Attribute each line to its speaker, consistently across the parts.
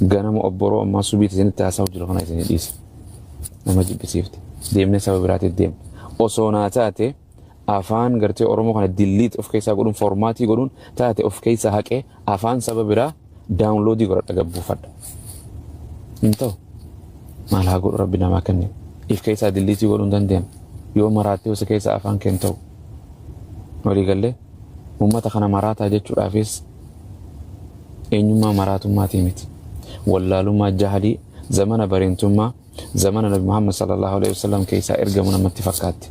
Speaker 1: Ganama obboroo ammaa subiiti isinitti haasa'u jiru kana isinii dhiisa. Nama jibbisiifti. Deemnee saba biraatiif deemna. Osoo naa taate afaan gartee Oromoo kana delete of keessaa godhuun, format godhuun taate, of keessaa haqee afaan saba biraa download godhadha, gabbuufadha. Hin ta'u. Maal haa godhu, Rabbi namaa kenne. If keessaa delete godhuu hin dandeenye. Yoo maraattee osoo keessaa afaan kee hin ta'u. Walii gallee uummata kana maraataa jechuudhaafis eenyummaa maraatummaatii miti. Wallaalummaa, jahalii, zamana bareentummaa, zamana Nabi Muhammad sallallahu alaihi wasallam keessaa ergamu namatti fakkaatti.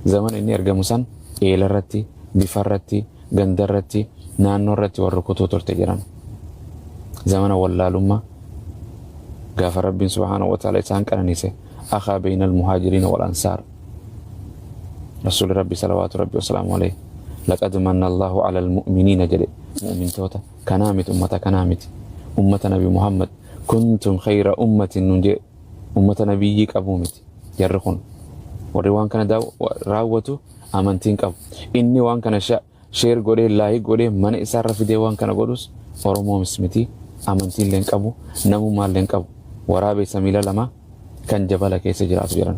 Speaker 1: Zamana inni ergamu san eelarratti, bifarratti, gandarratti, naannoorratti warri kutuu turte jedhan. Zamana wallaalummaa gaafa Rabbiin subhaanahu wa ta'ala isaan qananiise, akhaa bayna al-muhaajiriina wal ansaar. Rasuulli Rabbi salawaatu Rabbi wasalaamu alayhi laqad manna Allahu ala al-mu'miniina jedhe. Mu'mintoota kanaa miti, ummata kanaa miti, ummata Nabi Muhammad kuntum khayra ummatin nun jedhe, ummata nabiyyii qabuu miti. Jarri kun warri waan kana raawwatu amantiin qabu. Inni waan kana share godhee, like godhee, mana isaarra fidee waan kana godhus Oromoomis miti, amantiillee hin qabu, namummaallee hin qabu. Waraabessa miila lama kan jabala keessa jiraatu jedhan.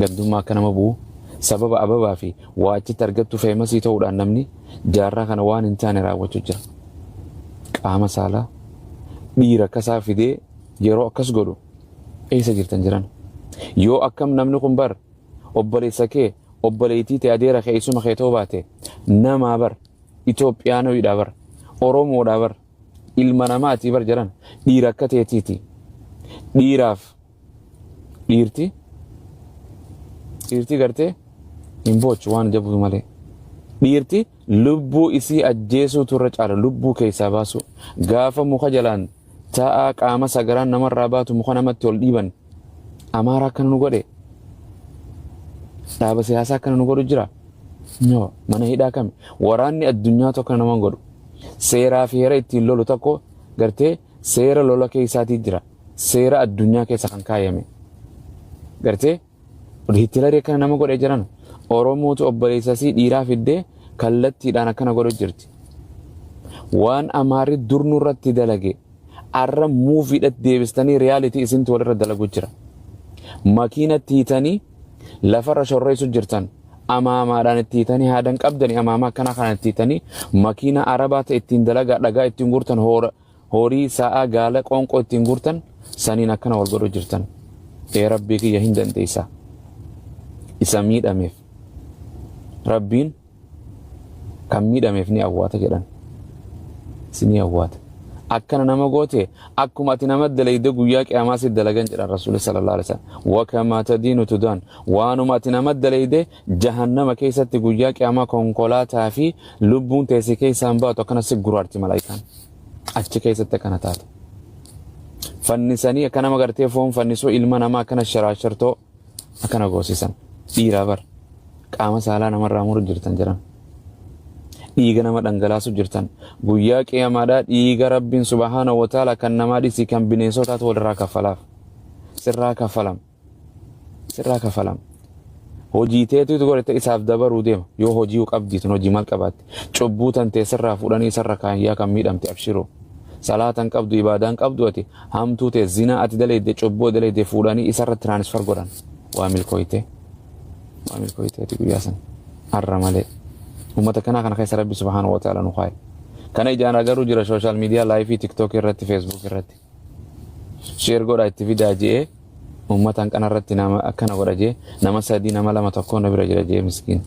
Speaker 1: Gandummaa akka nama bu'u sababa ababaa fi waa achitti argattu famous ta'uudhaan namni jaarraa kana waan hin taane raawwachuu jira. Qaama saalaa dhiira akkasaa fidee yeroo akkas godhu eessa jirtan jiran? Yoo akkam namni kun bar obboleessa kee, obboleettii ta'e, adeera kee, isuma kee ta'uu baate, namaa bar, Itoophiyaanoidha bar, Oromoodha bar, ilma namaati bar jedhan. Dhiira akka teetiiti. Dhiiraaf dhiirti dhiirti gartee hin boochu waan jabdu malee. Dhiirti lubbuu isii ajjeesuutu irra caala lubbuu keessaa baasu. Gaafa muka jalaan taa'aa qaama sagaraan namarraa baatu muka namatti ol dhiiban. Amaara akkana nu godhe. Dhaaba siyaasaa akkana nu godhu jira. No, mana hidhaa kami? Waraanni addunyaa tokko nama godhu. Seeraa fi heera ittiin lolu tokko gartee seera lola keessaatii jira. Seera addunyaa keessa kan kaayame. Gartee Hitler akkana nama godhe jiran. Oromootu obboleessasii dhiiraa fiddee kallattiidhaan akkana godhu jirti. Waan Amaarri dur nurratti dalage arra movie-dhatti deebistanii reality isintu walirra dalagu jira. Makiinatti hiitanii lafarra shorreessu jirtan. Amaamaadhaan itti hiitanii haadan qabdanii amaamaa akkanaa kana itti hiitanii makiina Arabaa ta'e ittiin dalagaa, dhagaa ittiin guurtan, horii, sa'aa, gaala, qoonqoo ittiin guurtan saniin akkana wal godhu jirtan. Ee Rabbii kiyya, hin dandeessa. Isa miidhameef Rabbiin kan miidhameef ni awwaata jedhan. Isinii awwaata. Akkana nama goote, akkuma ati nama dalayde guyyaa qiyaamaa si dalagan jedhan Rasuulli sallallahu alaihi wasallam. Wakamaa tadiinu tudaan, waanuma ati nama dalayde jahannama keessatti guyyaa qiyaamaa konkolaataa fi lubbuun teesse keessaan baatu akkana si guraarti malaayikaan. Achi keessatti akkana taata. Fannisanii akka nama gartee foon fannisuu ilma namaa akkana sharaashartoo akkana goosisan. Dhiiraa bar qaama saalaa namarraa muru jirtan jedhan. Dhiiga nama dhangalaasu jirtan. Guyyaa qiyamaadhaa dhiiga Rabbiin subhaanahu wa ta'ala kan namaa dhisi kan bineensotaatu walirraa kaffalaaf. Sirraa kaffalam. Sirraa kaffalam. Hojii teetuutu godhate isaaf dabaruu deema. Yoo hojii qabdii tun hojii maal qabaatti? Cubbuu tan tee sirraa fuudhanii isarra kaayan, yaa kan miidhamte abshiroo. Salaatan qabdu, ibaadaan qabdu, ati hamtuu tee, zinaa ati dalayde, cubbuu dalayde fuudhanii isarra transfer godhan. Waa milkooyte. Waa milkooyte ati guyyaa san. Har'a malee. Uummata kanaa kana keessa Rabbi subhaanahu wa ta'ala nu kaaye. Kana ijaan agaruu jira social media live TikTok irratti, Facebook irratti. Share godhaa, itti fidaa je'ee, uummata hanqana irratti nama akkana godha jee, nama sadii, nama lama, tokko na bira jira jee. Miskiin,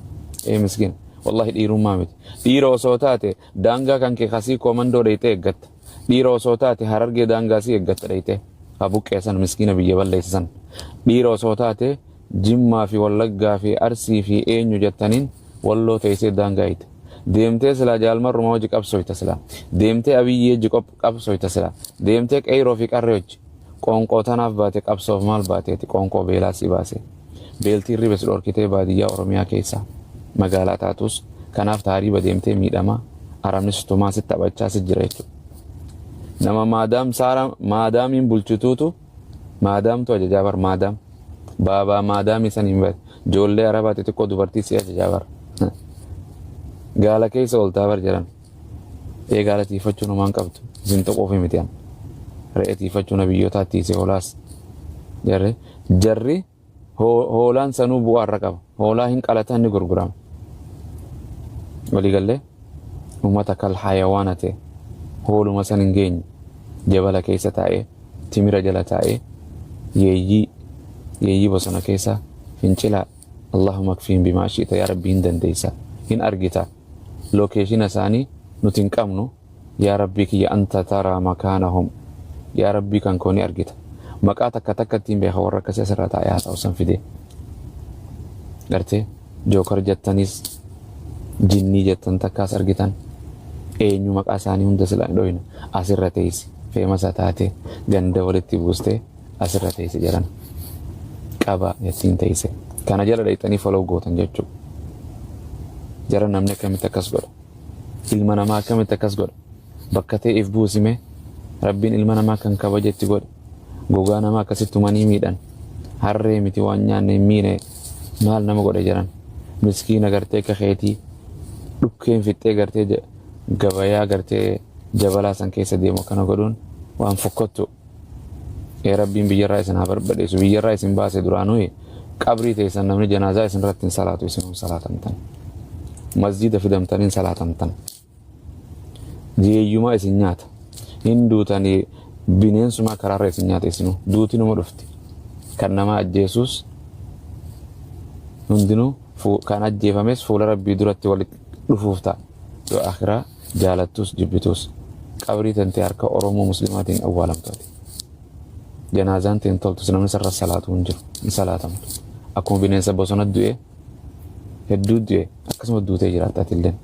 Speaker 1: ee miskiin, wallahi dhiirummaa miti. Dhiira osoo taate daangaa kan kee kasii koomandoo dheeyxee eeggatta. Dhiira osoo taate Harargee daangaa sii eeggatta dheeyxee ha buqqee san, miskiina biyya balleessa san. Dhiira osoo taate Jimmaa fi Wallaggaa fi Arsii fi eenyu jettaniin Walloo teessee daangaa eegde. Deemtee silaa Jaalmarrumaa hojii qabsooyta, silaa deemtee Abiyyee hojii qabsooyta, silaa deemtee qeyroo fi qarree hojii. Qoonqoo tanaaf baate qabsoof maal baateeti? Qoonqoo beelaa si baase. Beeltiin ribe si dhorkitee baadiyyaa Oromiyaa keessaa. Magaalaa taatus kanaaf taariiba deemtee miidhamaa, arabni sutumaa si taphachaa si jira jechuudha. Nama maadaam saara maadaamiin bulchituutu maadaamtu ajajaa bar, maadaam baabaa maadaamii saniin bar, ijoollee Arabaa xixiqqoo dubartii si ajajaa bar. Gaala keessa ooltaa bar jedhan. Ee, gaala tiifachuun homaan qabdu isin tuquufi miti an. Re'ee tiifachuu nabiyyootaa tiise hoolaas. Jarri jarri hoolaan sanuu bu'aa irra qaba. Hoolaa hin qalatan, ni gurgurama. Waliigallee uummata kal hayawaana ta'e hooluma san hin geenye, jabala keessa taa'ee, timira jala taa'ee, yeeyyii yeeyyii bosona keessa fincilaa. Allahumma kfiin bimaa shi'ta, yaa Rabbii, hin dandeessa, hin argita. Location isaanii nuti hin qabnu, yaa Rabbii kiyya, anta taraa makaanahum, yaa Rabbii kan koo ni argita. Maqaa takka takka ittiin beeka warra akkasii asirra taa'ee haasa'u san fidee. Gartee jookar jettanis, jinnii jettan takkaas argitan, eenyu maqaa isaanii hunda silaa hin dhoyna. Asirra teessi famous taate, ganda walitti buustee asirra teessi jedhan qaba jettiin teesse. Kana jala dhayxanii follow gootan jechuudha. Jara, namni akkamitti akkas godha? Ilma namaa akkamitti akkas godha? Bakka ta'eef buusime, Rabbiin ilma namaa kan kabajetti godhe. Gogaa namaa akkasitti tumanii miidhan. Harree miti, waan nyaanne hin miine, maal nama godhe jedhan? Miskiina gartee akka keetii dhukkeen fixxee gartee gabayaa gartee jabalaa san keessa deemu akkana godhuun waan fokkottu. Ee, Rabbiin biyyarraa isin haa barbadeessu. Biyyarraa isin baase duraanuu qabrii teessan namni janaazaa isin irratti hin salaatu, isin hin salaatamtan. Masjiida fidamtanii hin salaatamtan. Jeeyyumaa isin nyaata. Hin duutanii, bineensumaa karaarra isin nyaata isinuu. Duuti numa dhufti. Kan nama ajjeesus hundinuu, kan ajjeefames fuula Rabbii duratti walitti dhufuuf ta'a. Yoo akhiraa jaalattus jibbitus qabrii tantee harka Oromoo Muslimaatiin awwaalamtu ati. Janaazaan teen toltus, namni sarara salaatu hin jiru, hin salaatamtu. Akkuma bineensa bosona du'e hedduu du'e, akkasuma duutee jiraatta atilleen.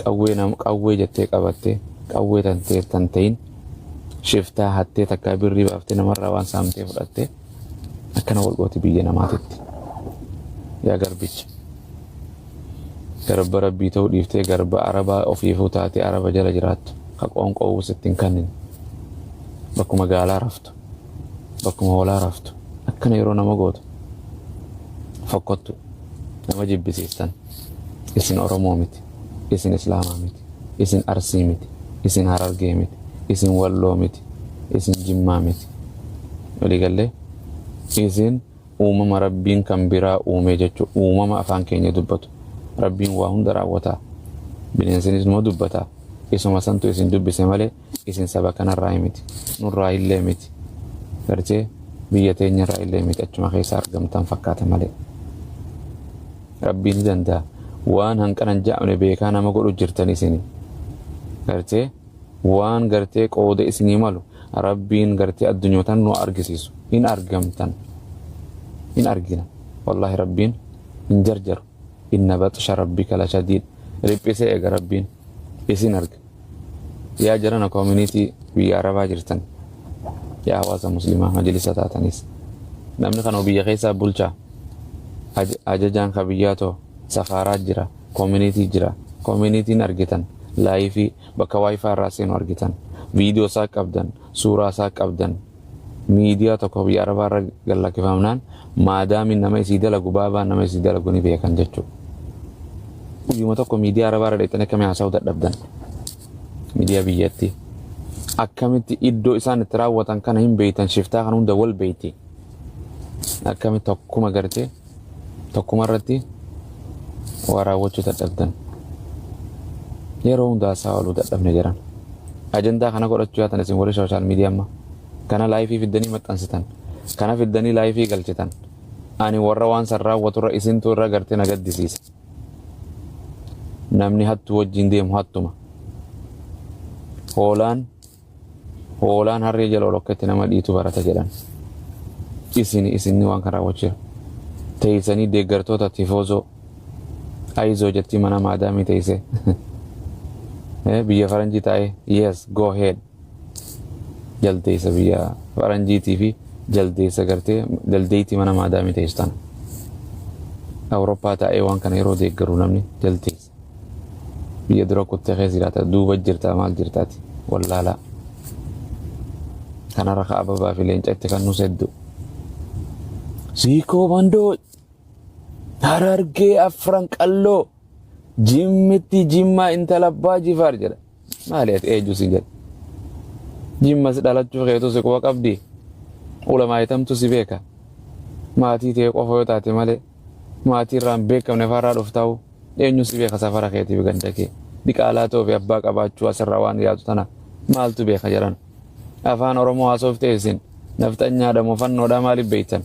Speaker 1: Qawwee nam qawwee jettee qabattee, qawwee tantee tan ta'in shiftaa hattee, takkaa birrii baaftee namarraa waan saamtee fudhattee akkana wal gooti biyya namaatitti. Yaa garbicha. Garba Rabbii ta'uu dhiiftee garba Arabaa ofiifuu taatee Araba jala jiraattu, ka qoonqoo sitti hin kennin. Bakkuma gaalaa raftu, bakkuma hoolaa raftu, akkana yeroo nama gootu fokkottu, nama jibbisiistan. Isin Oromoo miti, isin Islaamaa miti, isin Arsii miti, isin Harargee miti, isin Walloo miti, isin Jimmaa miti. Waliigallee isin uumama Rabbiin kan biraa uume jechuudha. Uumama afaan keenya dubbatu. Rabbiin waa hunda raawwataa. Bineensinis numa dubbataa. Isuma santu isin dubbise malee isin saba kanarraa miti. Nurraa illee miti. Gartee biyya teenyarraa illee miti, achuma keessa argamtan fakkaata malee. Rabbiin ni danda'a. Waan hanqanan ja'amne beekaa nama godhu jirtan isini. Gartee waan gartee qooda isinii malu Rabbiin gartee addunyootan nu argisiisu. Hin argamtan. Hin argina. Wallaahi, Rabbiin hin jarjaru. Inna baxsha rabbika la shadiid. Riphisee eega Rabbiin. Isin arga. Yaa jarana community biyya Arabaa jirtan. Yaa hawaasa Muslimaa majlisa taatanis. Namni kana biyya keessaa bulchaa. Ajajaan ka biyyaa too safaaraa jira. Community jira. Communityn argitan. Live bakka WiFi irraa seenu argitan. Viidiyoo isaa qabdan. Suuraa isaa qabdan. Miidiyaa tokko biyya Arabaa irra gallakkifamnaan maadaamiin nama isii dalagu, baabaan nama isii dalagu ni beekan jechuudha. Guyyuma tokko miidiyaa Arabaa irra dheettanii akkamii haasa'uu dadhabdan? Miidiyaa biyyattii. Akkamitti iddoo isaan itti raawwatan kana hin beektan, shiftaa kan hunda wal beekti. Akkamitti tokkuma gartee tokkuma irratti waa raawwachuu dadhabdan? Yeroo hunda haasaa ooluu dadhabne jiran. Ajandaa kana godhachuu yaatan isin warri social media amma. Kana live fiddanii maxxansitan. Kana fiddanii live galchitan. Ani warra waan san raawwaturra isintu irra gartee na gaddisiisa. Namni hattuu wajjin deemu hattuma. Hoolaan harree jala ol akkatti nama dhiitu barata jedhan. Isinni waan kan raawwachuu jira. Teessanii deeggartoota tifoozoo ayizoo jettii mana maadaamii teessee. Biyya faranjii taa'ee, yes, go ahead. Jaldeessa biyya faranjiitii fi jaldeessa gartee jaldeettii mana maadaamii teessu tana. Awurooppaa taa'ee waan kana yeroo deeggaru namni jaldeessa. Biyya dura kuttee keessa jiraata, duuba jirta, maal jirtaati wallaalaa. Kanarra ka ababaa fi leenca itti kan nus hedduu. Siikoo Mandoo, Harargee, Afran Qalloo, Jimmitti Jimmaa, intala Abbaa Jifaar jedha. Maali ati, eenyu siin jedha? Jimma si dhalachuu keetu si quba qabdi. Ulamaayitamtu si beeka. Maatii tee qofa yoo taate malee maatii irraa hin beekamne faarraa dhuftaa'u eenyu si beeka safara keetiif ganda kee. Diqaalaa ta'uu fi abbaa qabaachuu asirraa waan yaadu tana maaltu beeka jedhan. Afaan Oromoo haasoftee isin nafxanyaadha moo fannoodha maaliif beektan?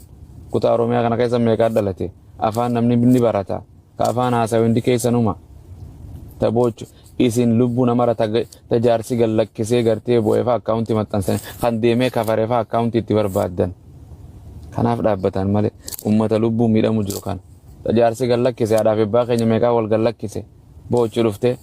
Speaker 1: Kutaa Oromiyaa kana keessa meeqaa dhalate? Afaan namni ni barata. Ka afaan haasawu hundi keessanuma. Taboochu isin lubbuu namara ta jaarsi gad lakkisee gartee bu'ee fa'a akkaawuntii maxxansanii kan deemee kafaree fa'a akkaawuntii itti barbaaddan. Kanaaf dhaabbatan malee ummata lubbuu miidhamu jiru kana. Ta jaarsi gad lakkise haadhaaf abbaa keenya meeqaa wal gad lakkise boochu dhuftee.